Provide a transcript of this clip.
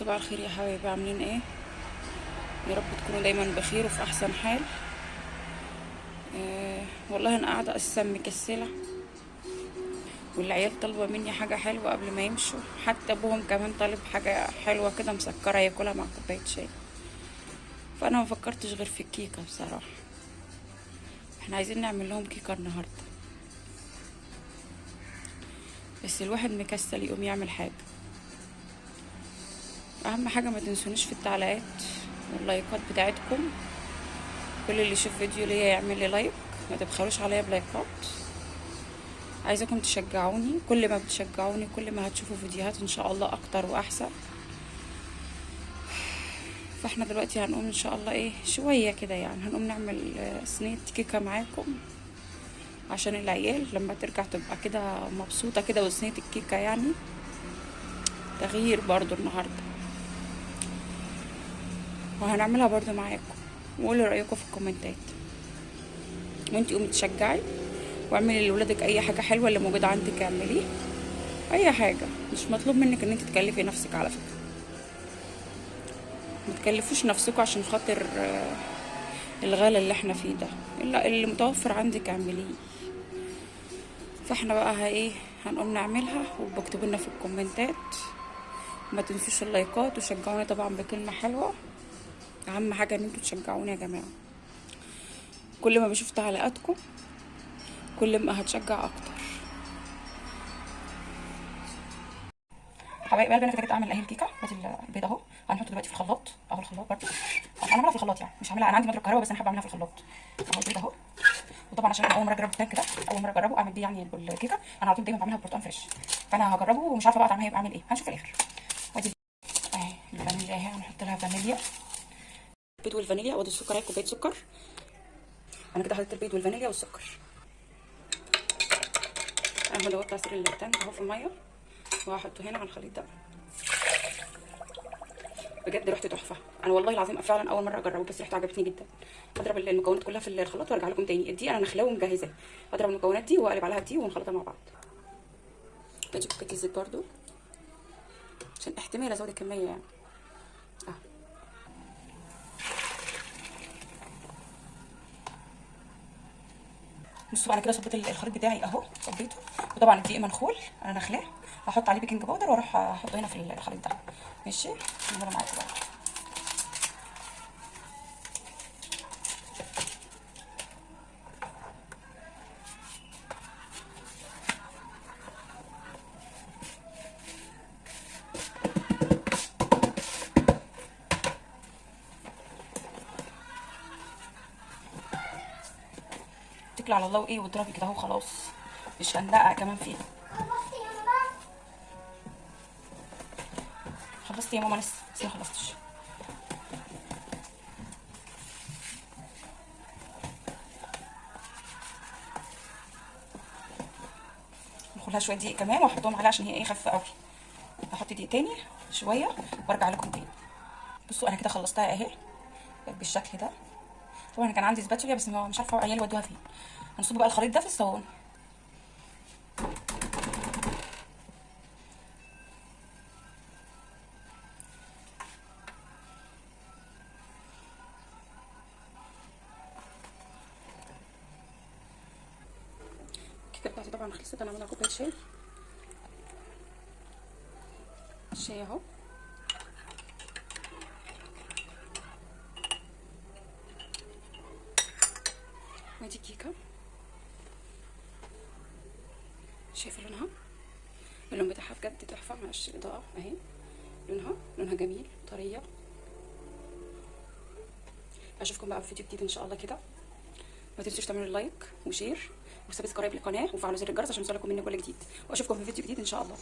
صباح الخير يا حبايبي، عاملين ايه؟ يا رب تكونوا دايما بخير وفي احسن حال. والله انا قاعدة اساسا مكسله، والعيال طالبه مني حاجة حلوة قبل ما يمشوا، حتى ابوهم كمان طالب حاجة حلوة كده مسكره ياكلها مع كوباية شاي. فانا ما فكرتش غير في الكيكه بصراحة. احنا عايزين نعمل لهم كيكة النهارده، بس الواحد مكسل يقوم يعمل حاجة. اهم حاجة ما تنسونيش في التعليقات واللايكات بتاعتكم. كل اللي يشوف فيديو ليا يعمل لي like، ما تبخلوش عليا بلايكات. عايزاكم تشجعوني، كل ما بتشجعوني كل ما هتشوفوا فيديوهات ان شاء الله اكتر واحسن. فاحنا دلوقتي هنقوم ان شاء الله ايه شوية كده، يعني هنقوم نعمل صينية كيكة معاكم عشان العيال لما ترجع تبقى كده مبسوطة كده. وصينيه الكيكه يعني تغيير برضو النهارده، وهنعملها برضو معاكم. وقولوا رايكم في الكومنتات، وانتي قومي تشجعي واعملي لولادك اي حاجة حلوة اللي موجودة عندك، اعمليه اي حاجة. مش مطلوب منك ان انت تكلفي نفسك على فكرة، ما تكلفوش نفسكم عشان خاطر الغلا اللي احنا فيه ده، الا اللي متوفر عندك اعمليه. فاحنا بقى ايه هنقوم نعملها، وبكتبوا لنا في الكومنتات. ما تنسوش اللايكات، وشجعوني طبعا بكلمه حلوة. اهم حاجة ان انتوا تشجعوني يا جماعة، كل ما بشوف تعليقاتكم كل ما هتشجع اكتر. حبايب قلبي، انا كده اعمل اهي الكيكه. ادي البيض اهو، هنحطه دلوقتي في الخلاط اهو. الخلاط برده انا عاملها في الخلاط، يعني مش هعملها، انا عندي مضرب كهرباء بس انا حابة اعملها في الخلاط اهو. البيض اهو، وطبعا عشان انا اول مرة اجرب التانك ده، اول مرة اجربه اعمل بيه يعني الكيكه. انا على طول دايما بعملها ببرتقال fresh، فانا هجربه ومش عارفه بقى طعمها هيبقى عامل ايه، هنشوف في الاخر. وادي اهي الفانيليا اهي، هنحط لها فانيليا، البيض والفانيليا، وادي السكر اهي، كوباية سكر. انا كده حطيت البيض والفانيليا والسكر. انا هدوبت عصير التانك اهو في المية، وهحطه هنا على الخليط ده. بجد ريحته تحفة، انا والله العظيم فعلا اول مرة اجربه، بس ريحته عجبتني جدا. هضرب المكونات كلها في الخلاط وارجع لكم تاني. دي انا نخلاه ومجهزاه، هضرب المكونات دي واقلب عليها دي ونخلطها مع بعض. ادي كوباية الزيت برده عشان احتمال ازود الكمية يعني. بصوا انا كده صبيت الخليط بتاعي اهو، صبيته. وطبعا الدقيق منخول انا نخلاه، هحط عليه baking powder واروح احطه هنا في الخليط ده. ماشي، نعمله معاكم بقى. اتكلي على الله وايه واضربي كده اهو، خلاص مش هندقق كمان فيها. خلصت يا ماما؟ لسه ما خلصتش. ناخدها شوية دقيق كمان واحطهم عليها عشان هي ايه خفيفة قوي. هحط دقيق تاني شوية وارجع لكم تاني. بصوا انا كده خلصتها اهي بالشكل ده. طبعا كان عندي سباتشولا بس مش عارفه عيالي ودوها فين. هنصب بقى الخليط ده في الصواني. الكيكه بتاعتي طبعا خلصت، انا عامله كوباية شاي، الشاي اهو. وادي الكيكه، شايفه لونها؟ اللون بتاعها بجد تحفة، معلش الاضاءة اهي، لونها جميل، طرية. اشوفكم بقى في فيديو جديد ان شاء الله كده. ما تنسوش تعملوا like و share و subscribe للقناة وفعلوا زر الجرس عشان يوصلكم مني كل جديد، واشوفكم في فيديو جديد ان شاء الله.